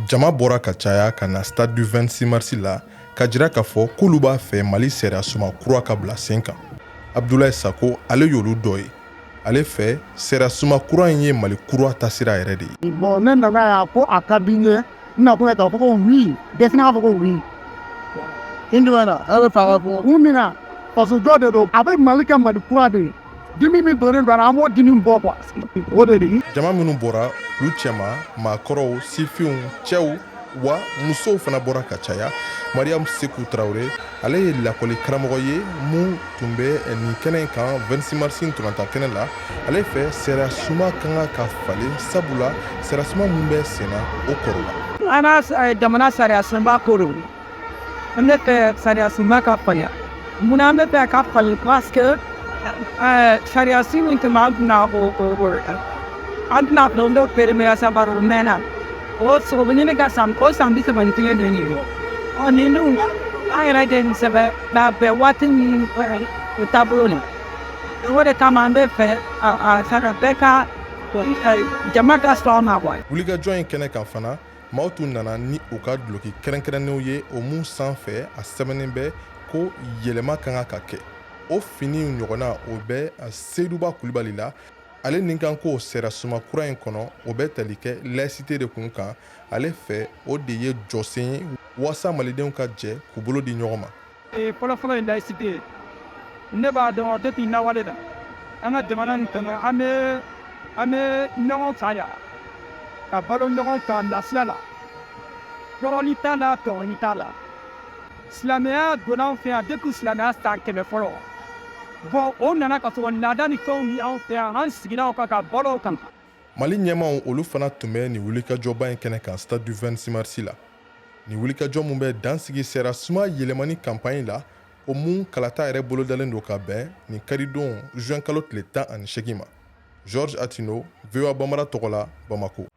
Jama bɔra ka caya ka na stade du 26 mars la ka jira k'a fɔ k'olu b'a fɛ Mali sariya suma kura ka bila sen kan. Abdoulaye Sako, ale y'olu dɔ ye. Ale fɛ, sariya suma kura in ye Mali kura taasira yɛrɛ de ye. Bon, ne nana yan ko a ka di n ye. N nakun ye k'a fɔ ko oui, bɛɛ fana k'a fɔ ko oui. Kun jumɛn na e bɛ fɛ a ka fɔ? Kun min na, fasojɔ de don. A bɛ Mali kɛ Mali kura de ye. Dimi min donnen don a la, an b'o dimi bɔ quoi, o de don. Jama minnu bɔra, olu cɛma maakɔrɔw, sifinw, cɛw wa musow fana bɔra ka caya. Mariam Seku Tarawele, ale ye lakɔli karamɔgɔ ye mun tun bɛ nin kɛnɛ in kan 26 mars ntolatan kɛnɛ la. Ale fɛ, sariya suma ka kan ka falen, sabula sariya suma mun bɛ senna, o kɔrɔla. An ka jamana sariya sunba ko don. An bɛ fɛ sariya sunba ka falen. Munna an bɛ fɛ ka falen? Parce que sariya sun min tun b'an kunna, o an tɛna dɔn dɔ peremera saba o mɛnna, o o bɛ ɲini ka san o san 31 de ye. Ɔ nin dun, an yɛrɛ de nin sɛbɛn k'a bɛn waati min o taabolo la, o de kama an bɛ fɛ a sara bɛɛ ka jama ka sɔn a ma quoi. Wulikajɔ in kɛnɛ kan fana, maaw tun nana ni u ka duloki kɛrɛnkɛrɛnnenw ye, o mun sanfɛ a sɛbɛnnen bɛ ko yɛlɛma ka kan ka kɛ. O fini ɲɔgɔnna, o bɛ Seyiduba Kulibali la. Ale ni kan ko sariya suma kura in kɔnɔ, o bɛ tali kɛ laïcité de kun kan. Ale fɛ, o de ye jɔsen ye waasa malidenw ka jɛ k'u bolo di ɲɔgɔn ma. Fɔlɔfɔlɔ ye laïcité ye. Ne b'a dɔn depuis lawale la, an ka jamana nin kɔnɔ, an bɛ ɲɔgɔn kan yan ka balo ɲɔgɔn kan lafiya la, tɔɔrɔli t'a la, tɔɔrɔli t'a la. Silamɛya donna an fɛ yan depuis silamɛya san 100 fɔlɔ. Bon, o nana ka sɔrɔ laada ni fɛnw ye anw fɛ yan, an sigira o kan ka balo o kan. Mali ɲɛmaw, olu fana tun bɛ nin wulikajɔba in kɛnɛ kan stade du 26 mars la. Nin wulikajɔ mun bɛ dansigi sariya suma yɛlɛmani campagne la, o mun kalata yɛrɛ bolodalen don ka bɛn nin karidon juin kalo tile 18 ma. Georges Atino, VOA Bambara tɔgɔ la, Bamako.